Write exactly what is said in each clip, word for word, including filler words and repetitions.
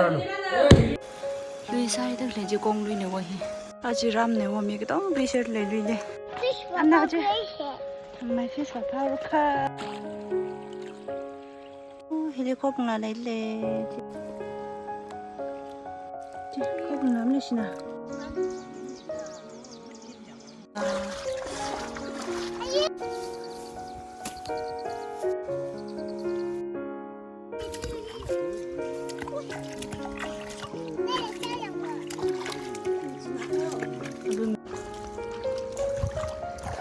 Lui sāhaida khalei chi kongluinei va hi. Aja ramnei va, mi katonga lui sāhaida khalei luinei. Fish Ana chi. Papa. My fish papa rukha. Oh, helicopter ngalā leilei. Chi, helicopter ngalā leishina.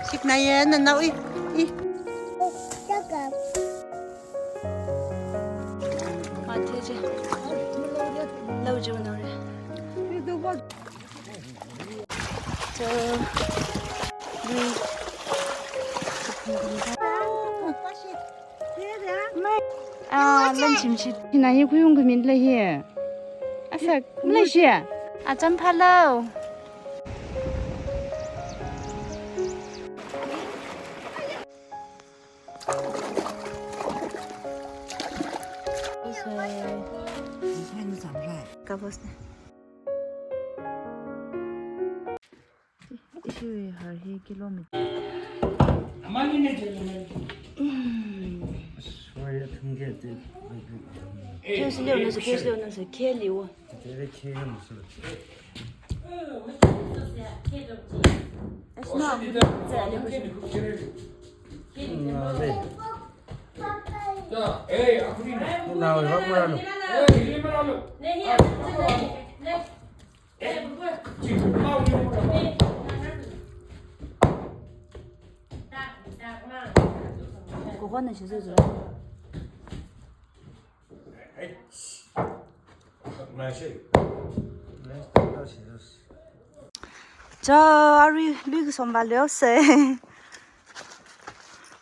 Sipnaiya, nanao i, i. Mate je. Lau je nao re. So, lui. Ah, lan chimchit. Hina hi khuiung khamin lei hi. Asak, Malaysia. Acham phalau. Kapos ne. Ishi har hi kilometer. Amani ne je ne. Soya thangge te. Kesi leo na se, kesi leo na se, keli wo. Te te keli wo. Asma. Ngale. Nao, hak maralo. Koko na shizu zu. Cho, arui lui kasomva leosei.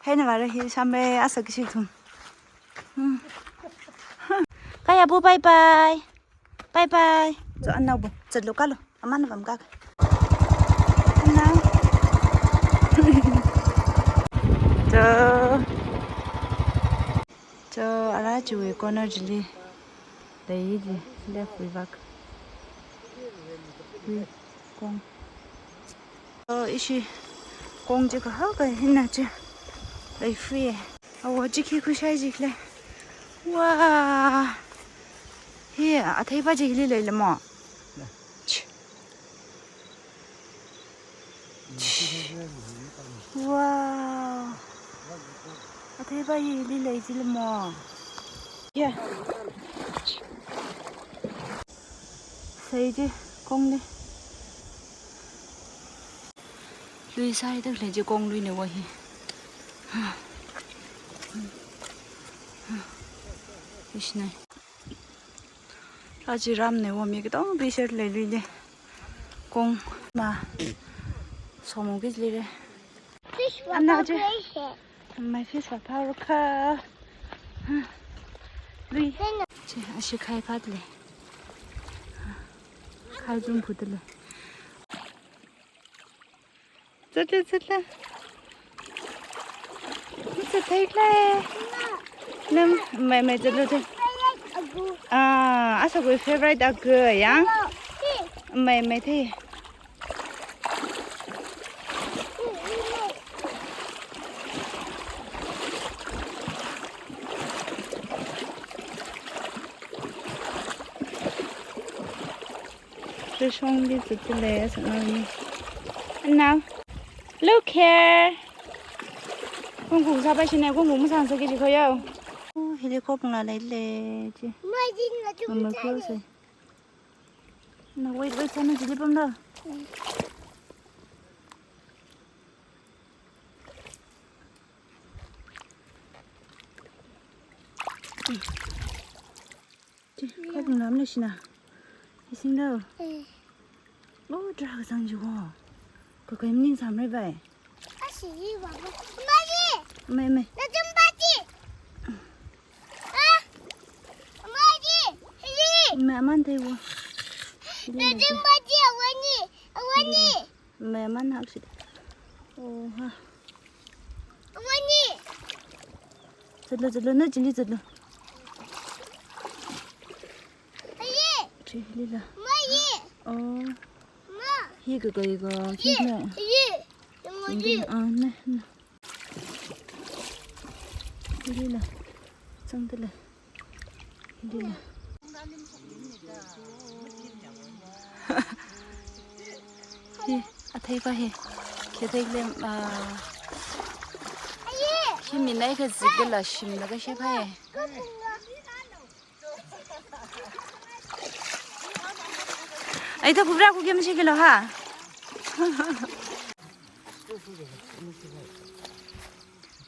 Hena mara hi shame asa kishi thum. Hmm. Kaya bu, bye bye. Bye bye. Cho, anao bu. Chatlu kalo. Aman bam kak. Anao. Cho. Cho, ara chiwui corner chili. Lei ji, left wui vak. Hui, kong. Oh, ishi kong chi kahao kahai hina chi. Lei free. Awo chi khi khuishai ji khalei. Wow. Hi, atheipa chili leila mo. Ch. Wow. Atheipa hili lei jilmo. Yeah. Sai ji kong ne. Lui sāhaida khalei chi kongluinei va hi. Ishi nai. Aja ramnei va, mi katonga lui sāhaida khalei luinei. Kong ma. Somo kis lire. Fish Ana papa je. Place. My fish papa rukha. Lui. Chi, ashi khai phat lei. Khai jum phut lei. Zatlu, zatlu. Zatlu khalei. Nam, mai, mai, zatlu, zatlu. Ah, asa kawui favorite aku, ya? Mai, mai, thei. Rishong di zutile, sanami. Now, look here. Kungkung sāpai shine, kungkung masang sāki jiko yo. Oh, helicopter ngalā leilei ji. Mama close. Na wait, wait, sana jili pamda. Chi, kapung lam le shina. Ising dao. Eh. Oh, dra kasang ji wo. Kakai maning samrai bai. Ashi yi wa ma. Mai. Mai, mai. Na jam ba ji. Ah. Mai ji. Hi. Mai man te wo. Na jam ba ji awani. Awani. Mai man hak shi. Oh, ha. Awani. Zatlu, zatlu, na jili zatlu. Aye. Lila. Ma, ye. Oh. Ma. Hi kakai ka, ye, hi na. Ye. Yung, ye. Ah, na, na. Lila. Chang tala. Lila. Hi, athei pa hi. Khethei lem, ah. Hi minai ka zik la shim la ka shep hai. Ai, ta kubra ku kem shi kilo ha.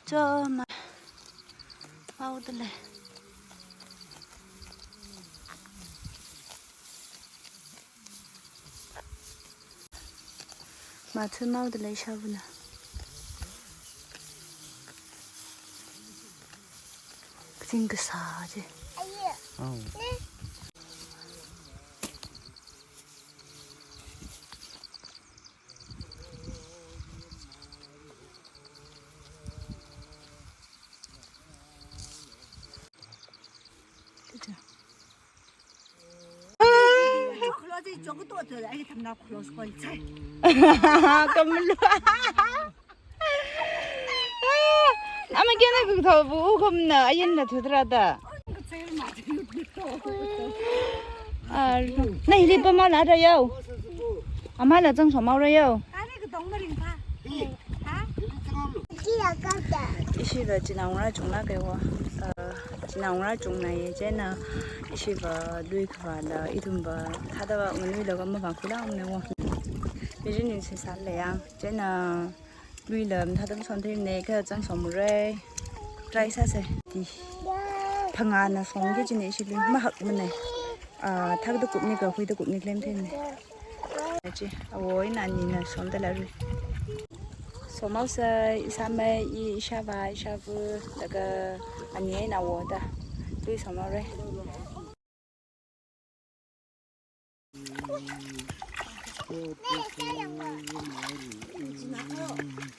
Cho ma. Mau tala. Mathu mau tala ishavana. Kaching kasā chi. Au. Kamalu. Ama kena kuthobu kumna ayin na thutra da. Aru. Na hili pa mala ra yau. Amala chang so mau ra yau. Ishiva chinaongarā chungla kaiwa. Ah, chinaongarā chungna ye chieina ishiva lui khavāla ithumva thāda nganuilaga mavākhuila ne wo. Vision in sisāla yang chieina luila mathāda masonthei ne kha chang somra. Try sāsa ti. Phangāna somki kajina ishi lui mahakmana. Ah, thakda kupni ka huida kupni claim theina. Chi, awo ina nina somda larui. Somhaosa, ishāmei, i, ishāvā, ishāva, laga ani eina awo da. Tui somhaora.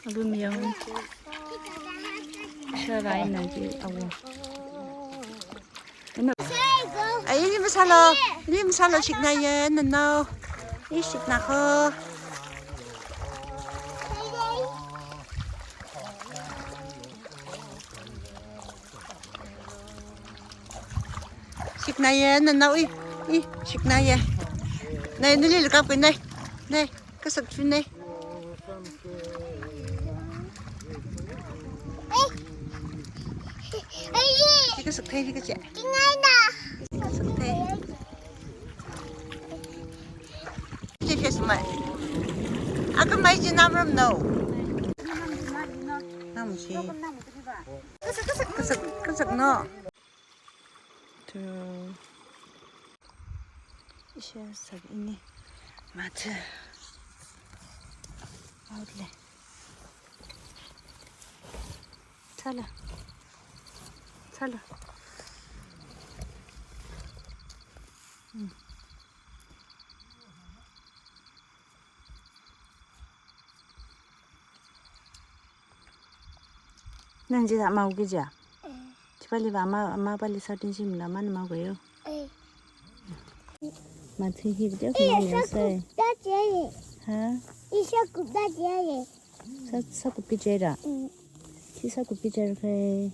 Abu miyang. Ishāvā ina chi awo. Ai, ili masālo, ili masālo, shikna ye, nanao. I shikna ho. Shikna ye, nanao, i, i, shikna ye. Nai, nali lakap nai. Nai. Kasak chun ne. Hi kasak thei, hi kache. Kasak thei. Che che sumai. Aka mai chi namram no. Nam chi. Kasak, kasak, kasak, kasak no. Tu. Isha sak ini. Mata. Out le. Chala. Chala. Hmm. Nang chi da mau ki ja? Eh. Chi pali ba ma, ma pali sa tin sim la man mau ga yo. Eh. Ma thi hi de ko ma yo sai. Da je ye. Ha? Isha ku da je ye. Sa, sa ku pi je ra. Mm. Chi sa ku pi je ra kai.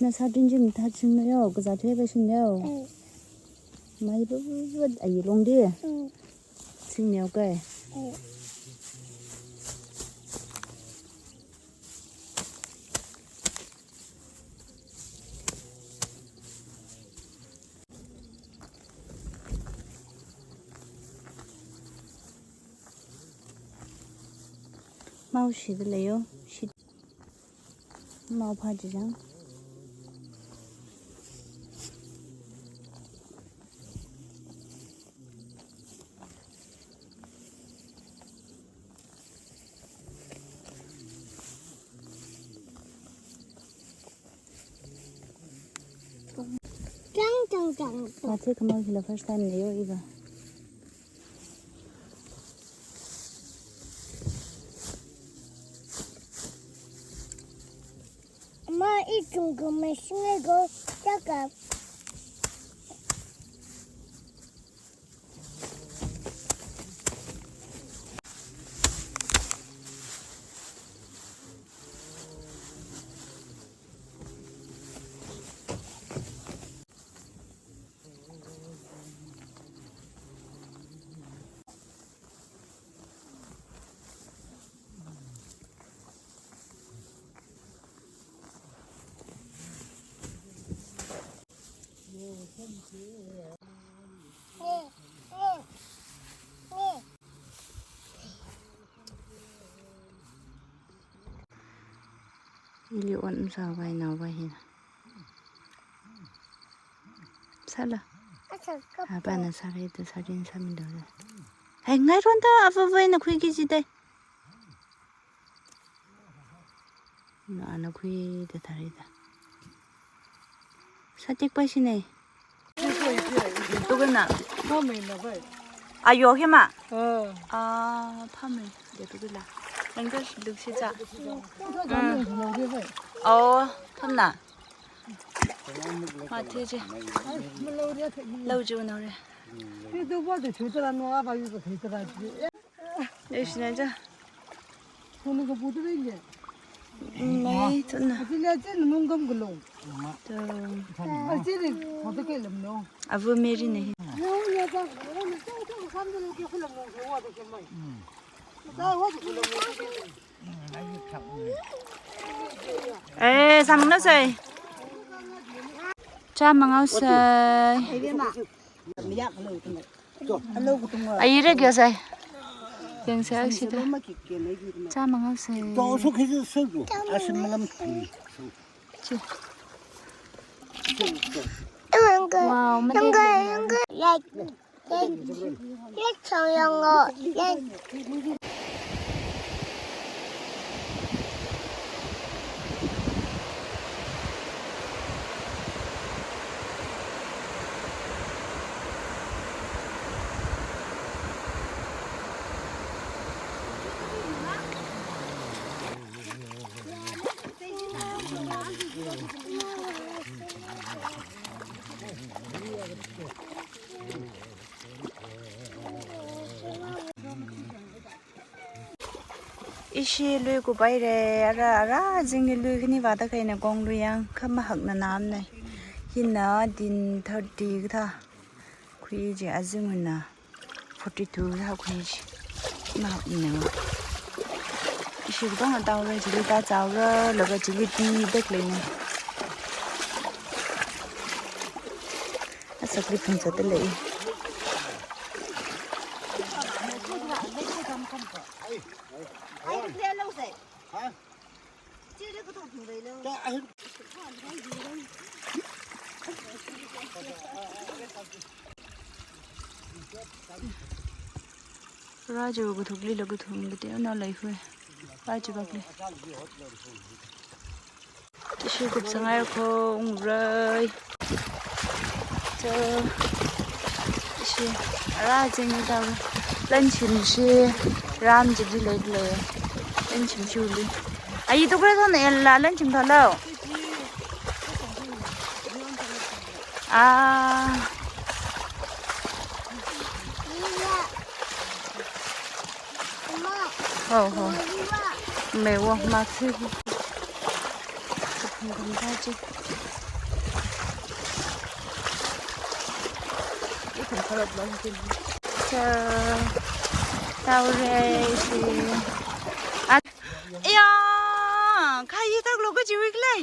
Na sa tin sim tha sim yo, ka za the ba sim yo. Eh. Mai bu bu bu ai long de. Mm. Sing neo kai. Mau shi de le yo, shi. Mau pha ji jang. Chang, chang, chang. Mate kamau hila first time le yo iva. Ma, i chungkha machine go, chaka. Ili ot masāvai naovai hina. Sāla. Apāna sāra da sārin sāmida. Hai ngaironda avāvaina khuiki jidai. Na ana khuida tharida. Satik paishinei. Tukuna. Ayo hima. Ah, phamei. De tukula. Nangda lukshi cha. Oh, phamna. Mathe je. Lau ju naore. Leishina ja. Mei tuna. Avu Mary ne. Eh, samang na sai. Cha mangau sai. Ayi re kya sai. Yang sai aksi ta. Cha mangau sai. Chi. Wow, mate. Ishi lui kupaire, ara, ara zingli lui khani vāda kahaina kong lui yang, kha mahakna namnei. Hina din thirty kathā. Khui ji azingwuina forty-two kathā khui ji. Mahakna. Ishi kudong ataora, chili ta chaora, laga chili ti dek leina. Asakli phun sāda lei. Rāju kathukli la kathum kati ana lei hui. Rāju bakli. Tishi kupsangai ko ungrei. Cho. Tishi. Ara jing ni tau. Lan chim shi. Ram jidi lei lei. Lan chim shi uli. Ayi tukra thon ella lan chim thalo. Ah. Ho, ho. Mei wo, ma tsi. Cha. Taure shi. At. Iya, khai tak lo ka jiwik lai.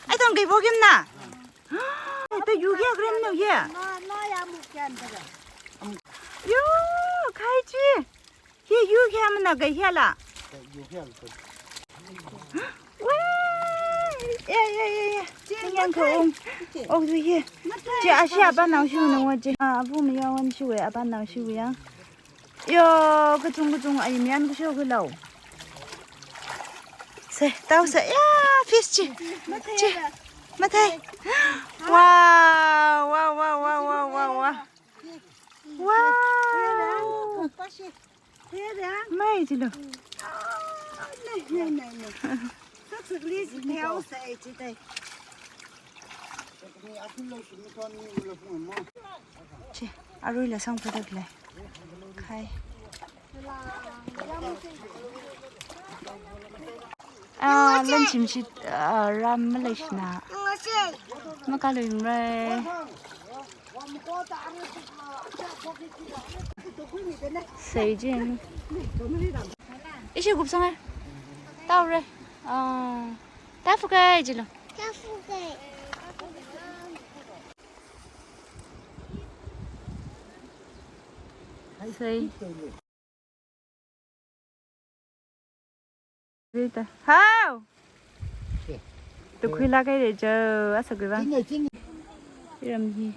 Ai tong kai bogim na. Ai ta yu ya green no ya. Yo, khai chi. Hi yu ya mana kai ya la. Wee. Ya, ya, ya, ya. Yang ko. Oh, tu ya. Chi ashi apa nau shu no wa chi. Ah, abu mi ya wan shu we apa nau shu ya. Yo, kachung kachung ai mian kasho kalo. Se, tau se, ya, fish chi. Chi. Mathei. Wow, wow, wow. Wow. Mei chilo. Chi, arui la sang phadak lei. Khai. Ah, lan chim shi, ah, ram maleishina. Makalui mre. Sei jing. Ishi kupsangai. Taure. Ah, tafukai jilo. Tafukai. Sei. Rita. Hao! Tukhuilāk haira jo, asak khuiva. Iram hi.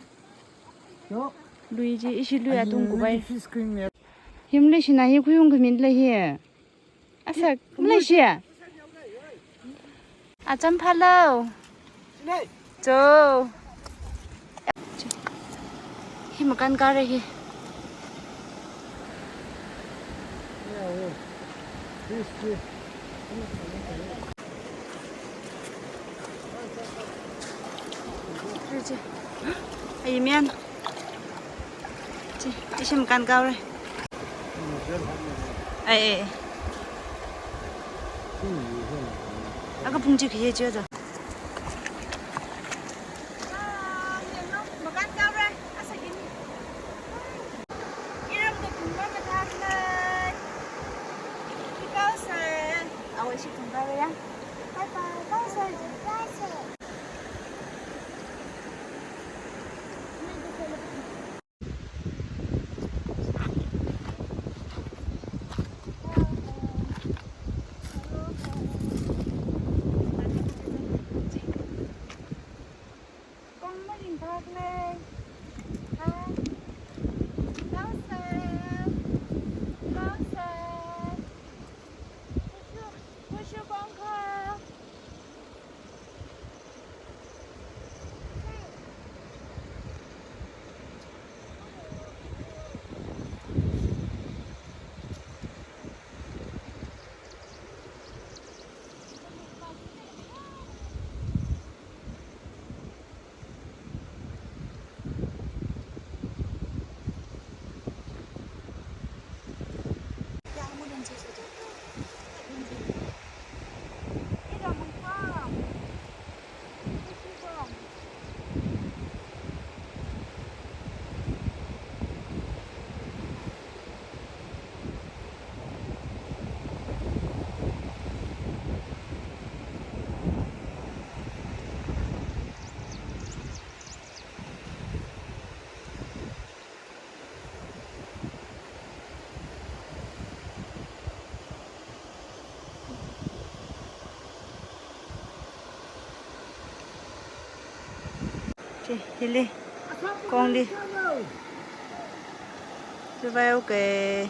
Lui chi, ishi lui atung kubai. Himli shina hi khuiung khuimin lei hi. Asak, Malaysia. Acham phalo. Jo. Hi makan kare hi. Ai, mian. Chi, ishi makan kare. Ai, ai. Aka phung chi khiye chi jo. Makan kare. Asa gini. Iram tu phung ba mathak nai. Kau sa. Awai shi phung kare ya. Bye bye. Kau sa. Kau sa. Chi, hili. Kongli. Chiwui vang, okay.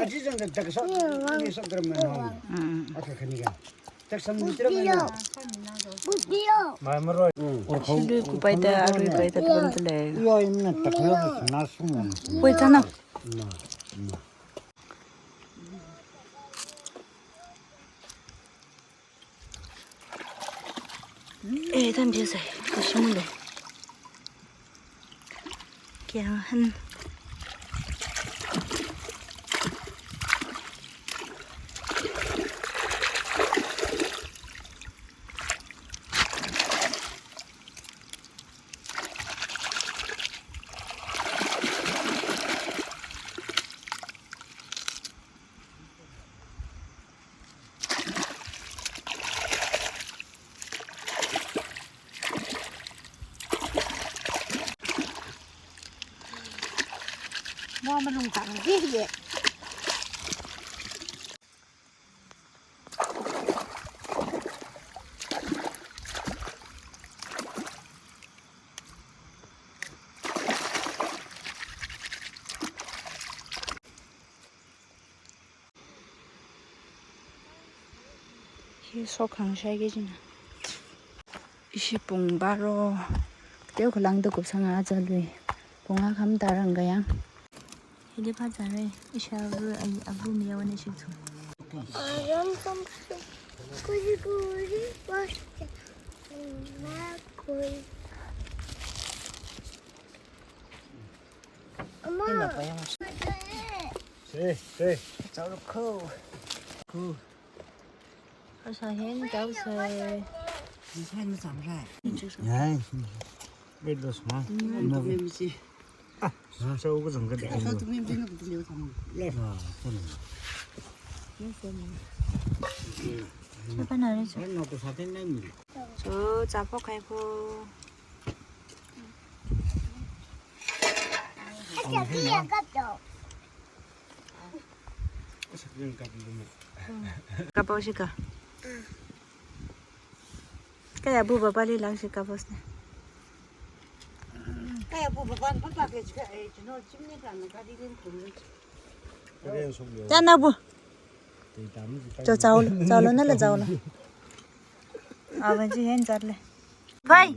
Aji jang da dak sa, ni sa drum na. Mm. Aka khani ka. Tak sam ni tram na. Mai maroi. Shilui kupaida, arui paida, tram tale. Yo, imna tak na, na sung na. Wei, tana. Na, na. Eh, tan dia sai. Kashimule. Kya han. Mo malung tang di ye. Hi sokhang shai ke jina. Ishi pung baro. Teo khalang da kupsanga aja lui. Nga kham tarang kayang. Hili phazāra, ishāva ai abu miyawan ishithu. Ayam samsu. Kuri kuri wasta. Makui. Ama. Hey, hey. Cool. Cool. Asa hen tau se. Ni sai ma sam rai. Yai. Wait, dos ma. Mm. No. Ah, so ko jang ka. Sa tu min bin ko le sam. Ah, so. Yes, sir. Apa nari? No, ko sa ten nai mi. So, chapok kai ko. Asa ki yang kap do. Kapo shika. Kaya bu baba li lang shika bos ne. Kaya bu baba papa ke shika, eh, chino chimney kan ka di rin kum. Chana bu. Cho chao lo, chao lo, na la chao lo. Aben ji hen chat le. Bye.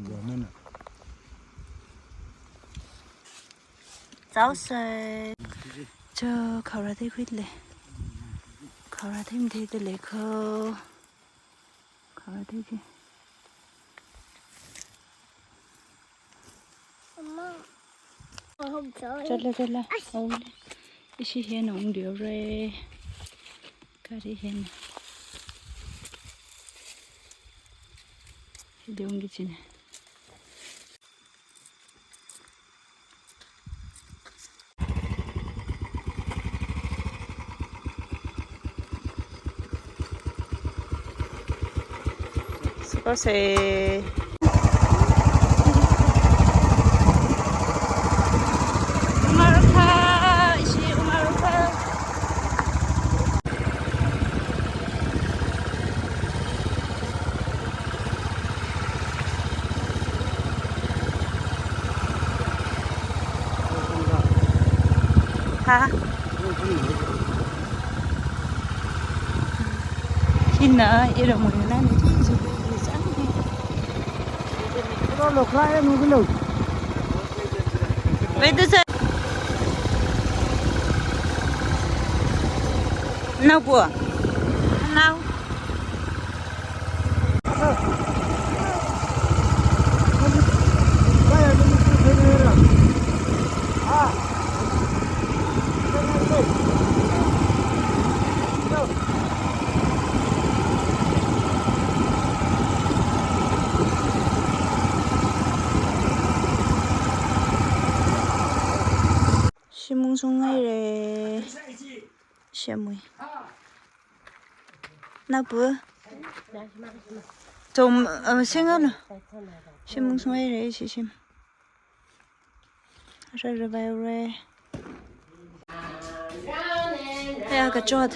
Chao se. Cho khaora thei khuit le. Khaora thei thei le kho. Khaora thei ji. Mama. Chat le, chat le. Ai. Au le. Ishi hen ong diu re. Kari hen. Hi diu ngi chine. Sukose. Umarukha, ishi umarukha. Ha? Hina, ira mo na ni. Lo lo kaya mo lo. Wait a sec. Nao po. Nao. Shimung sung ngai re. Shamui. Nao po. Chom, uh, singa lo. Shimung sung ngai re, shi shim. Re re bai re. Aya kachot.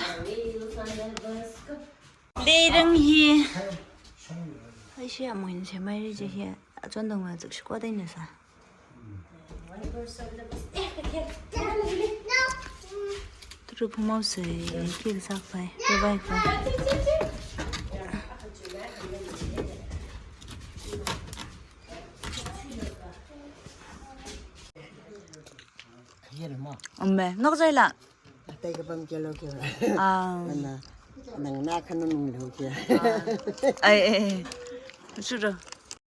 Leirang hi. Ai shi amun se mai ri je hi. Achon dong ma chuk shi kwa dai na sa. Turu phumau se ki sak pai. Re bai pai. Yen mo. Ome, nok zai la. Atai kapam kelo kelo. Ah. Mana, nang na khanung lo kya. Ah. Ai, ai, ai. Suro.